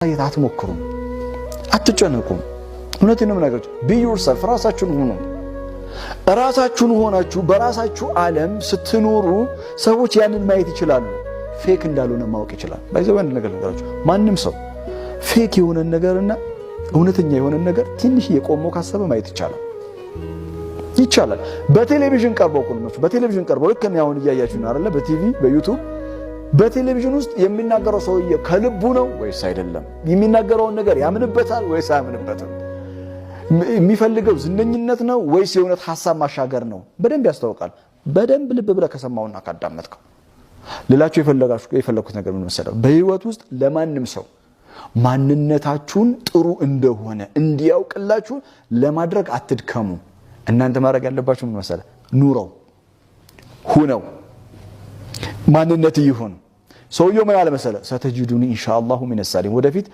ለማሳየት አትሞክሩም፣ አትጨነቁም። እውነቴን ነው የምነግራችሁ። Be yourself፣ ራሳችሁን ሁኑ። ራሳችሁን ሆናችሁ በራሳችሁ ዓለም ስትኖሩ ሰዎች ያንን ማየት ይችላሉ። Fake እንዳልሆነ ማወቅ ይችላል። By the way፣ አንድ ነገር ልንገራችሁ፣ ማንም ሰው fake የሆነን ነገርና እውነተኛ የሆነን ነገር ትንሽ የቆመው ካሰበ ማየት ይቻላል፣ ይቻላል። በቴሌቪዥን ቀርበው እኮ ነው፣ በቴሌቪዥን ቀርበው ልክ እኔ አሁን እያያችሁ ነው አይደለ? በቲቪ፣ በዩቱብ፣ በቴሌቪዥን ውስጥ የሚናገረው ሰውዬ ከልቡ ነው ወይስ አይደለም? የሚናገረውን ነገር ያምንበታል ወይስ አያምንበትም? የሚፈልገው ዝነኝነት ነው ወይስ የእውነት ሀሳብ ማሻገር ነው? በደንብ ያስታውቃል። በደንብ ልብ ብለህ ከሰማውና ካዳመጥከው። ልላችሁ የፈለኩት ነገር ምን መሰለህ? በህይወት ውስጥ ለማንም ሰው ማንነታችሁን ጥሩ እንደሆነ እንዲያውቅላችሁ ለማድረግ አትድከሙ። እናንተ ማድረግ ያለባችሁ ምን መሰለህ? ኑረው ሁነው ማንነት ይሁን። ሰውየው ምን አለ መሰለህ? ستجدني إن شاء الله من الصابرين ወደፊት።